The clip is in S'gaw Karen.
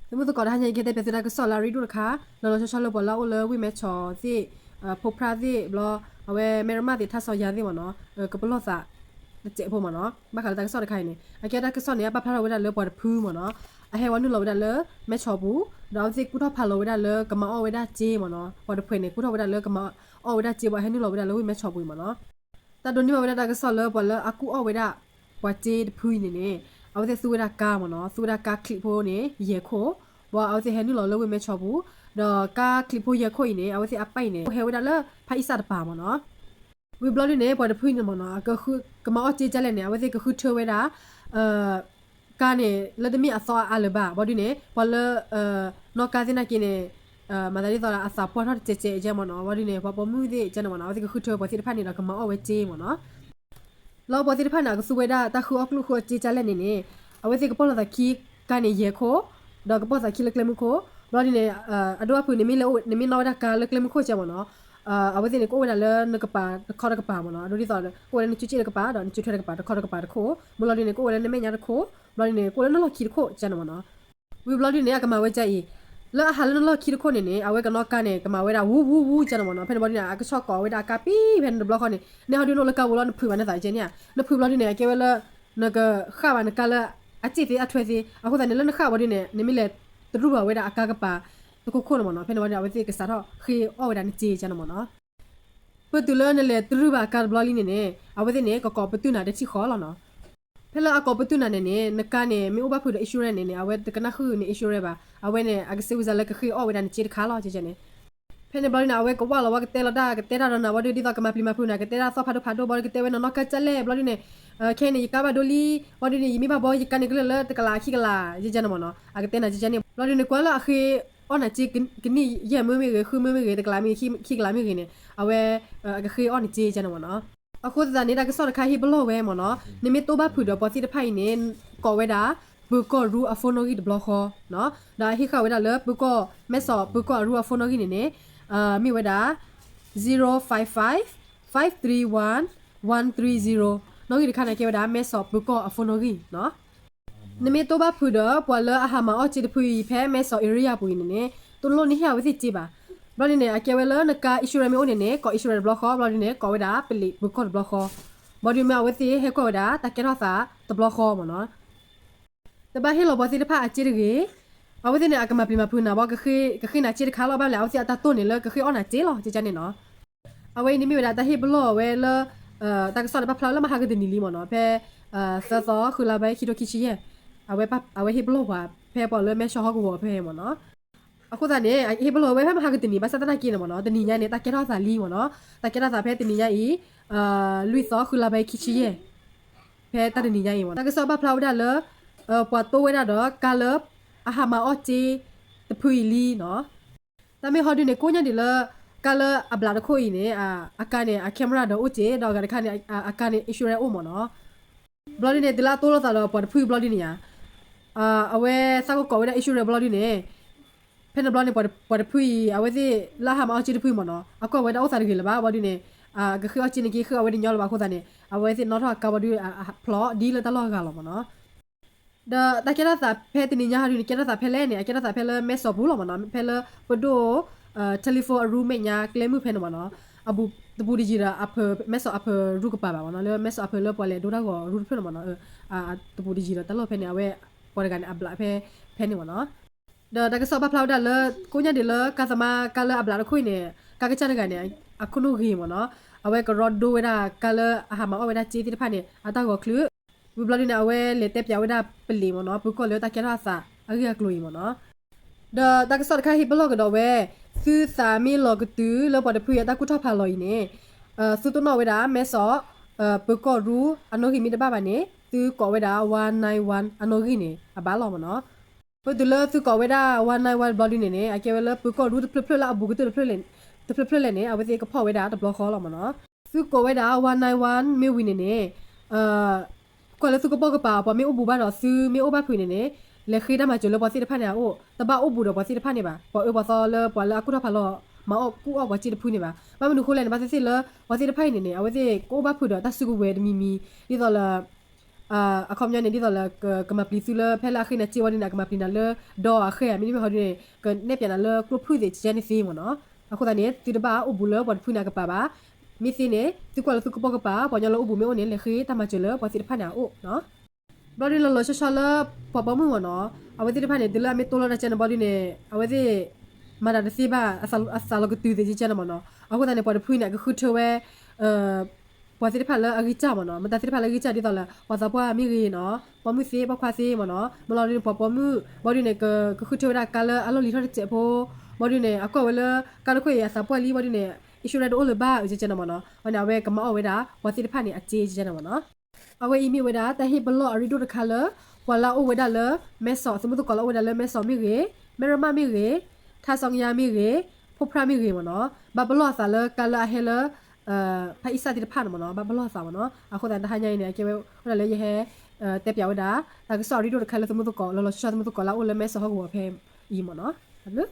သမုသကိး တဟါညါအံၤ ကဟဲတဲပၠးသုတၢ်ကစီၣ်လၢအရ့ဒိၣ်တခါ, လီၤလီၤဆီဆီလၢပှၤလၢအအိၣ်လၢဝ့ၢ်မဲဆီးသ့ၣ်, ဖိဖြၣ်သ့ၣ်ဘျီ, အဝဲမဲရမၣ်သ့ၣ် ထါစီၤယၤသ့ၣ်မ့ၢ်နီၤ, ကပလီၢ်သးတစဲးဖိမ့ၢ်နီၤ. ဘၣ်ဃးလၢတၢ်ကစီၣ်တခါအံၤန့ၣ် အကဲတၢ်ကစီၣ်န့ၣ် အပာ်ဖျါထီၣ်ဝဲဒၣ်လၢပှၤတဖုမ့ၢ်နီၤ, အဟဲဝဲနုာ်လီၤဝဲဒၣ်လၢမဲဆီးပူၤ, ဒီးအဝဲသ့ၣ်ကူၣ်ထီၣ်ဖးလီၤဝဲဒၣ်လၢကမၤအီၣ်ဝဲဒၣ်စ့မ့ၢ်နီၤ. ပှၤတဖုန့ၣ် ကူၣ်ထီၣ်ဝဲဒၣ်လၢကမၤအီၣ်ဝဲဒၣ်စ့ ဘၣ်ဟဲနုာ်လီၤဝဲဒၣ်လၢဝ့ၢ်မဲဆီးပူၤအံၤမ့ၢ်နီၤ. တၢ်ဒိးန့ၢ်ဘၣ်ဝဲဒၣ်တၢ်ကစီၣ်လၢပှၤလၢအကူၣ်အီၣ်ဝဲဒၣ် ပှၤစ့တဖုအံၤန့ၣ်န့ၣ်, အဝဲသ့ၣ်သူဝဲဒၣ်ကါမ့ၢ်နီၤ, သူဝဲဒၣ်ကါချံးဖိန့ၣ် ယဲၢ်ခိၣ်, ဘၣ်အဝဲသ့ၣ်ဟဲနုာ်လီၤလၢဝ့ၢ်မဲဆီးပူၤ, ဒီးကါချံးဖိယဲၢ်ခိၣ်အံၤန့ၣ် အဝဲသ့ၣ်အပၢ်အံၤန့ၣ် ဟဲဝဲဒၣ်လၢဖၣ်အံၣ်စၣ်တပၤမ့ၢ်နီၤ. ဝံၤဘျီဒုန့ၣ် ပှၤတဖုန့ၣ်မ့ၢ်နီၤ ကမၤအီၣ်စ့ကလဲၣ်န့ၣ် အဝဲသ့ၣ်ကဃုထၢဝဲဒၣ် ကါန့ၣ် လၢတမ့ၢ်အသီအါလၢၤဘၣ်. ဘၣ်ဒုန့ၣ် ပှၤလၢ နီၣ်ကါသ့ၣ်နာ်က့န့ၣ် မၤသးဒ်သိးအသးပှၢ်ထီၣ်တစဲးစဲးကဲမ့ၢ်နီၤ. ဘၣ်ဒုန့ၣ် ပှၤပိာ်မုၣ်သ့ၣ်ကဲန့ၣ်မ့ၢ်နီၤ အဝဲသ့ၣ်ကဃုထၢပှၤသ့ၣ်တဖၣ်န့ၣ်ဒီးကမၤအီၣ်ဝဲစ့မ့ၢ်နီၤ. လၢပှၤသ့ၣ်တဖၣ်န့ၣ် အကသူဝဲဒၣ်တၢ်ဃုအီၣ်ကျိၣ်ဃုအီၣ်စ့ကလဲၣ်န့ၣ်န့ၣ် အဝဲသ့ၣ်ကပီၢ်လီၤသးခံကါန့ၣ်ယဲၢ်ခိၣ်, ဒီးကပီၢ်သးခံလၢကျဲမုၢ်ခိၣ်. ဘျီဒုန့ၣ် အဒိၣ်အဖုန့ၣ် မ့ၢ်လဲၤအိၣ် နမ့ၢ်နီၣ်ဝဲဒၣ်ကါလၢကျဲမုၢ်ခိၣ်ကဲမ့ၢ်နီၤ, အဝဲသ့ၣ်န့ၣ် ကအိၣ်ဝဲဒၣ်လၢနကပၤတခီတကပၤမ့ၢ်နီၤ. အဒိဒ်သိး ကအိၣ်ဝဲလၢနကၠိကၠ့ၣ်တကပၤ ဒီးနကၠိထွဲတကပၤ တခီတကပၤတခိၣ်, မ့ၢ်လီၤဒုန့ၣ် ကအိၣ်ဝဲလၢနမဲာ်ညါတခိၣ်, ဘျီဒုန့ၣ် ကအိၣ်လၢနလီၢ်ခံတခိၣ်ကဲန့ၣ်မ့ၢ်နီၤ. ဝံၤဘျီဒုန့ၣ် အကမၤဝဲကဲအံၤ, လၢအဟးလၢနလီၢ်ခံတခိၣ်န့ၣ်န့ၣ် အဝဲကနီၣ်ကါန့ၣ် ကမၤဝဲဒၣ်ဝူဝူဝူကဲန့ၣ်မ့ၢ်နီၤ. ဖဲန့ၣ်ဘျီဒုန့ၣ် အကဆီၣ်ကိးဝဲဒၣ်အကါပံဖဲန့ၣ်တဘျီဃီန့ၣ် နဲဟီဒုန့ၣ်အိၣ်လၢကါဝူလီၤ နဖုးဘၣ်နသးကဲန့ၣ်ဧါ, နဖုးဘျီဒုန့ၣ် အကဲဝဲလၢ နကဃၣ်ဘၣ်နကါလၢအစ့ၣ်သ့အထွဲသ့, အဃိသတးန့ၣ် လၢနဃၣ်ဘျီဒုန့ၣ် နမ့ၢ်လဲၤတရူၢ်ဘၣ်ဝဲဒၣ်အကါကပၤတခိၣ်ခိၣ်န့ၣ်မ့ၢ်နီၤ, ဖဲန့ၣ်ဘျီဒုန့ၣ် အဝဲသ့ၣ်ကစးထီၣ်ဃ့အီၣ်ဝဲဒၣ်နစ့ကဲန့ၣ်မ့ၢ်နီၤ. ပတုၤလၢနလဲၤတရူၢ်ဘၣ်အကါတဘျီလံန့ၣ်န့ၣ် အဝဲသ့ၣ်န့ၣ် ကကိးပတုာ်နၤတထံၣ်ဃီလီၤနီၤ. ဖဲလၢအကိးပတုာ်နၤန့ၣ်န့ၣ် နကါန့ၣ် မ့ၢ်အိၣ်ဘၣ်ဖုးဒီး insurance န့ၣ်န့ၣ် အဝဲတကနၣ်ဃုာ်န insurance ဘၣ်, အဝဲန့ၣ် အကစံးဝံစးလၢကဃ့အီၣ်ဝဲဒၣ်နစ့တခါလီၤ ကဲန့ၣ်. ဖဲန့ၣ်ဘျီဒုန့ၣ် အဝဲကဝၢ်လီၤဝဲကတဲလီၤတၢ် ကတဲတၢ်ဒီးနၤဘျီဒု ဒ်သိးကမၤပျံၤမၤဖုးနၤ ကတဲတၢ်သီၣ်ဖးဒိၣ်ဖးဒိၣ်ဘျီဒု ကတဲဝဲနီၢ်နီၢ်ကါကလဲၣ် ဘျီဒုန့ၣ် ခဲအံၤန့ၣ် ယကါဘၣ်ဒိလံ, ဘျီဒုန့ၣ် ယမ့ၢ်ဘၣ်ဘီ ယကါန့ၣ်ကလၢာ်လၢတကလးခံကလး ယကဲန့ၣ်မ့ၢ်နီၤ, အကတဲနၤကဲန့ၣ်. ဘျီဒုန့ၣ် ကွၢ်လၢအဃ့အီၣ်နၤစ့ ကနံၣ်ယဲၢ်မၢမ့ၢ်ဂ့ၤ ဃုမၢမ့ၢ်ဂ့ၤ တကလးမ့ၢ်ဂ့ၤ ခံကလးမ့ၢ်ဂ့ၤန့ၣ် အဝဲ အကဃ့အီၣ်နစ့ကဲန့ၣ်မ့ၢ်နီၤ. အဃိသတးန့ၣ် တၢ်ကစီၣ်တခါဟ့ၣ်ပလီၢ်ဝဲမ့ၢ်နီၤ, နမ့ၢ်တအိၣ်ဘၣ်ဖုးဒီးပှၤသ့ၣ်တဖၣ်အံၤန့ၣ် ကိးဝဲဒၣ် ပၢၤကီၢ်ရူအ phone နီၣ်ဂံၢ်တဘျီဃီနီၤ, ဒီးအဟ့ၣ်ဃာ်ဝဲဒၣ်လၢပၢၤကီၢ် မဲစီၣ်ပၢၤကီၢ်အရူအ phone နီၣ်ဂံၢ်န့ၣ်န့ၣ် မ့ၢ်ဝဲဒၣ် zero five five five three one one three zero, နီၣ်ဂံၢ်တခါန့ၣ် ကဲဝဲဒၣ် မဲစီၣ်ပၢၤကီၢ်အ phone နီၣ်ဂံၢ်နီၤ. နမ့ၢ်တအိၣ်ဘၣ်ဖုးဒီး ပှၤလၢအဟးမၤအီၣ်စ့တဖုအံၤ ဖဲမဲစီၣ် area ပူၤအံၤန့ၣ်န့ၣ် တလိၣ်နဟ့ၣ်အဝဲသ့ၣ်စ့ဘၣ်. ဘျီဒုန့ၣ် အကဲဝဲလၢနကါ insurance မ့ၢ်အိၣ်န့ၣ်န့ၣ် ကိး insurance တဘျီဃီ, ဘျီဒုန့ၣ် ကိးဝဲဒၣ်ပလံးပၢၤကီၢ်တဘျီဃီ. ဘျီဒုမ့ၢ်အဝဲသ့ၣ်ဟဲကွၢ်ဝဲဒၣ် တၢ်ကဲထီၣ်သးတဘျီဃီမ့ၢ်နီၤ. တဘၣ်ဟ့ၣ်လီၤပှၤသ့ၣ်တဖၣ်အစ့တဂ့ၤ. အဝဲသ့ၣ်န့ၣ် အကမၤပျံၤမၤဖုးနၤဘၣ် ကဃ့နၤစ့တခါလီၤ. ဘၣ်လဲၣ် အဝဲသ့ၣ်အတၢ်တိၢ်န့ၣ်လၢကဃ့အီၣ်နၤစ့လီၤ ကကန့ၣ်နီၤ. အဝဲအံၤန့ၣ်မ့ၢ်ဝဲဒၣ်တၢ်ဟ့ၣ်ပလီၢ်ဝဲလၢ တၢ်ကစီၣ်န့ၣ် ပာ်ဖျါလၢမဟါကတနံၤလံမ့ၢ်နီၤ, ဖဲ သၢသီ ဃုလါဘဲ ခံထိခံဆံယဲၢ်, အဝဲဟ့ၣ်ပလီၢ်ပှၤ ဖဲပှၤလၢမဲဆီးဟီၣ်ကဝီၤဖဲမ့ၢ်နီၤ. အဃိသတးန့ၣ် ဟ့ၣ်ပလီၢ်ဝဲဖဲမဟါကတနံၤ ဘၣ်ဆၣ်သနာ်က့န့ၣ်မ့ၢ်နီၤ တနံၤညါန့ၣ် တၢ်ကဲထီၣ်သးလံမ့ၢ်နီၤ, တၢ်ကဲထီၣ်သးဖဲတနံၤညါအံၤ လွံၢ်သီ ဃုလါဘဲ ခံဆံယဲၢ် ဖဲတၢ်တနံၤညါအံၤမ့ၢ်နီၤ တၢ်ကစီၣ်ပာ်ဖျါဝဲဒၣ်လၢ ပှၤတိဝဲဒၣ်ဒီးကါလၢ အဟးမၤအီၣ်စ့တဖုအံၤလံနီၤ. တၢ်မ့ၢ်ဟီဒုန့ၣ် ကိးညါဒံးလၢ ကါလၢအဘျးတခိၣ်အံၤန့ၣ် အကါန့ၣ် အ camera ဒီးအိၣ်စ့ ဒီးအဂၤတခါန့ၣ် အကါန့ၣ် insurance အိၣ်မ့ၢ်နီၤ. ဘျီဒုန့ၣ် တုၤလၢအတိလိာ်သးဒီးပှၤတဖုဘျီဒုန့ၣ်ဧါ, အဝဲသးကကိးဝဲဒၣ် insurance ဘျီဒုန့ၣ် ဖဲန့ၣ်ဘျီန့ၣ် ပှၤတဖုအံၤ အဝဲသ့ၣ်လၢအဟးမၤအီၣ်စ့တဖုအံၤမ့ၢ်နီၤ အကွၢ်ဝဲဒၣ်အိၣ်သးတဂ့ၤလၢၤဘၣ် ဘျီဒုန့ၣ် ကဃ့အီၣ်စ့န့ၣ်က့ ဃ့အီၣ်ဝဲတညီလၢၤဘၣ်အဃိသတးန့ၣ် အဝဲသ့ၣ်နီၣ်ထီၣ်အကါဘျီဒု ဖျိးဒ်လၢတၢ်လီၢ်အဂၤလီၤမ့ၢ်နီၤ. ဒီးတၢ်ကဲထီၣ်သးဖဲတနံၤညါဟီဒုန့ၣ် ကဲထီၣ်သးဖဲလဲၣ်န့ၣ် အကဲထီၣ်သးဖဲလၢမဲၢ်စီၤပူၤလီၤမ့ၢ်နီၤ ဖဲလၢပဒိၣ် telephone အရူမဲာ်ညါကျဲမုၢ်ဖဲန့ၣ်မ့ၢ်နီၤ အဘူးတဘူးတယံၤဒီး မဲၢ်စီၤအဖၢရူၢ်ကပၤဘၣ်မ့ၢ်နီၤ လၢမဲၢ်စီၤအဖၢလၢပှၤလဲၤဒိတၢ်ဂီၤရူၢ်တဖျၢၣ်န့ၣ်မ့ၢ်နီၤ တဘူးတယံၤဒီးတၢ်လီၢ်ဖဲန့ၣ် အဝဲ ပှၤတဂၤန့ၣ် အဘျးဖဲ ဖဲန့ၣ်မ့ၢ်နီၤ ဒီးတၢ်ကစီၣ်ပာ်ဖျါဝဲဒၣ်လၢ ကိးညါဒံးလၢကါသမါကါလၢအဘျးတခိၣ်အံၤန့ၣ် ကါကစၢ်တဂၤန့ၣ် အခိၣ်နူာ်ဂ့ၤမ့ၢ်နီၤ အဝဲကရီဒိဝဲဒၣ်ကါလၢအဟးမၤအီၣ်ဝဲဒၣ်စ့သ့ၣ်တဖၣ်န့ၣ် အတၢ်ဂီၤချုး ဝံၤဘျီဒုန့ၣ် အဝဲလဲၤတဲပၠးဝဲဒၣ်ပလံးမ့ၢ်နီၤ ပၢၤကီၢ်လၢတၢ်ကဲထီၣ်အသးအဂ့ၢ်အကျိၤအံၤမ့ၢ်နီၤ ဒီးတၢ်ကစီၣ်တခါဟ့ၣ်ပလီၢ်ကဒီးဝဲ သုသးမ့ၢ်လီၤကတုၤလၢပှၤတဖုအံၤအတၢ်ကူၣ်ထီၣ်ဖးလီၤအံၤန့ၣ် သုတနီၣ်ဝဲဒၣ် မဲၢ်စီၣ် ပၢၤကီၢ်ရူၢ်အနီၣ်ဂံၢ်မ့ၢ်တဘၣ်ဘၣ်န့ၣ် သုကိးဝဲဒၣ် one nine one အနီၣ်ဂံၢ်န့ၣ် အဘၣ်လီၤမ့ၢ်နီၤ ပတုၤလၢသုကိးဝဲဒၣ် one nine one ဘျီဒုန့ၣ်န့ၣ် အကဲဝဲလၢပၢၤကီၢ်ရူၢ်တဖျၢၣ်ဖျၢၣ်လၢအဘူးကတၢၢ်တဖျၢၣ်လဲၣ်န့ၣ် အဝဲသ့ၣ်ကဖီၣ်ဝဲဒၣ်တဘျီဃီလီၤမ့ၢ်နီၤ. သုကိးဝဲဒၣ် one nine one မ့ၢ်ဝံၤန့ၣ်န့ၣ် ကွၢ်လၢသုကပိာ်ကပၤ ပှၤမ့ၢ်အိၣ်ဘူးဘၣ်ဒီးသုမ့ၢ်အိၣ်ဘၣ်ဖုးန့ၣ်န့ၣ် လဲၤဃ့တၢ်မၤစၢၤလၢပှၤသ့ၣ်တဖၣ်န့ၣ်အအိၣ် တဘၣ်အိၣ်ဘူးဒီးပှၤသ့ၣ်တဖၣ်န့ၣ်ဘၣ် ပှၤအၢပှၤသီလၢပှၤလၢအကူၣ်ထီၣ်ဖးလီၤ မၤအီၣ်ကူၣ်အီၣ်ပှၤစ့တဖုန့ၣ်ဘၣ်. ဘၣ်မနုၤဃိလဲၣ်န့ၣ် ဘၣ်သ့ၣ်သ့ၣ်လၢ ပှၤသ့ၣ်တဖၣ်အံၤန့ၣ်န့ၣ် အဝဲသ့ၣ်ကအိၣ်ဘၣ်ဖုးဒီးတၢ်စုကဝဲၤတမံၤမံၤ ဒ်သိးလၢ အခီပညီန့ၣ် ဒ်သိးလၢ ကမၤပျံၤသုလၢဖဲလၢအဃ့နၤစ့ဝံၤဒ်န့ၣ် အကမၤပျံၤနၤလၢဒီးအဃ့ဧါ မ့တမ့ၢ်ဟီဒ်န့ၣ် ကနဲၣ်ပၠးနၤလၢကျိဖုၣ်သ့ၣ်ကဲန့ၣ်သ့မ့ၢ်နီၤ. အဃိသတးန့ၣ် သုတဘၣ်အိၣ်ဘူးလၢပှၤတဖုန့ၣ်အကပၤဘၣ်. မ့ၢ်သ့န့ၣ် သုကွၢ်လၢသုကပိာ်ကပၤ ပှၤကညီလၢအိၣ်ဘူးမ့ၢ်အိၣ်န့ၣ် လဲၤဃ့တၢ်မၤစၢၤလၢပှၤသ့ၣ်တဖၣ်န့ၣ်အအိၣ်နီၤ. ဘျီဒ်လီၤလီၤဆီဆီလၢပှၤပိာ်မုၣ်မ့ၢ်နီၤ, အဝဲသ့ၣ်တဖၣ်န့ၣ် တုၤလၢအမ့ၢ်တိၢ်လီၤတၢ်ကဲန့ၣ်ဘျီဒ်န့ၣ် အဝဲသ့ၣ် မၤတၢ်တသ့ဘၣ် အသးလီၤကတုၤသ့ၣ်ကဲန့ၣ်မ့ၢ်နီၤ. အဃိသတးန့ၣ် ပှၤတဖုန့ၣ် အကဃုထၢဝဲ ပှၤသ့ၣ်တဖၣ်လၢအဂံၢ်စၢ်မ့ၢ်နီၤ, မတၤသ့ၣ်တဖၣ်လၢအဂံၢ်စၢ်ဒ်သိးလၢ ပှၤသးပှၢ်မ့ၢ်ဂ့ၤနီၤ, ပိာ်မုၣ်သ့ ပိာ်ခွါသ့မ့ၢ်နီၤ, မ့ၢ်လီၤဒ်န့ၣ် ပှၤပိာ်မုၣ် ဘျီဒ်န့ၣ် ကဃုထၢဝဲဒၣ်ကါလၢအလီၢ်လံၤထီၣ်တစဲးဖိ, ဘျီဒ်န့ၣ် အကွၢ်ဝဲလၢ ကါတခိၣ်အံၤအသးပှၢ်လံ ဘျီဒ်န့ၣ် insurance တအိၣ်လၢၤဘၣ် အကဲန့ၣ်မ့ၢ်နီၤ. အန့ၣ် အဝဲကမၤအီၣ်ဝဲဒၣ် ပှၤသ့ၣ်တဖၣ်န့ၣ် အစ့ကဲန့ၣ်မ့ၢ်နီၤ. အဝဲအံၤမ့ၢ်ဝဲဒၣ် တၢ်ဟ့ၣ်ပလီၢ်အရ့ဒိၣ်တခါလၢ ပှၤလၢအအိၣ်ဝဲဒၣ်လၢ မဲစီၣ် သုးမုၢ်သကိးလၢအအိၣ်ဝဲဒၣ်လၢမဲစီၣ်မ့ၢ်ဂ့ၤ, မဲရမၣ်မ့ၢ်ဂ့ၤ, ထါစီကယါမ့ၢ်ဂ့ၤ, ဖိဖြၣ်မ့ၢ်ဂ့ၤမ့ၢ်နီၤ, ဘၣ်ပလီၢ်အသးလၢကါလၢအဟဲလၢ ဖးအံၣ်စၢ်သ့ၣ်တဖၣ်န့ၣ်မ့ၢ်နီၤ, ဘၣ်ပလီၢ်အသးမ့ၢ်နီၤ. အဃိသတးန့ၣ် တဟါညါအံၤန့ၣ် အကဲဝဲဒၣ်လၢယဟဲ တဲပၠးဝဲဒၣ် တၢ်ကစီၣ်အရ့ဒိၣ်တခါလၢသုးမုၢ်သကိး လီၤလီၤဆီဆီသုးမုၢ်သကိးလၢအအိၣ်လၢမဲစီၣ်ဟီၣ်ကဝီၤဖဲအံၤမ့ၢ်နီၤ. တၢ်ဘျုး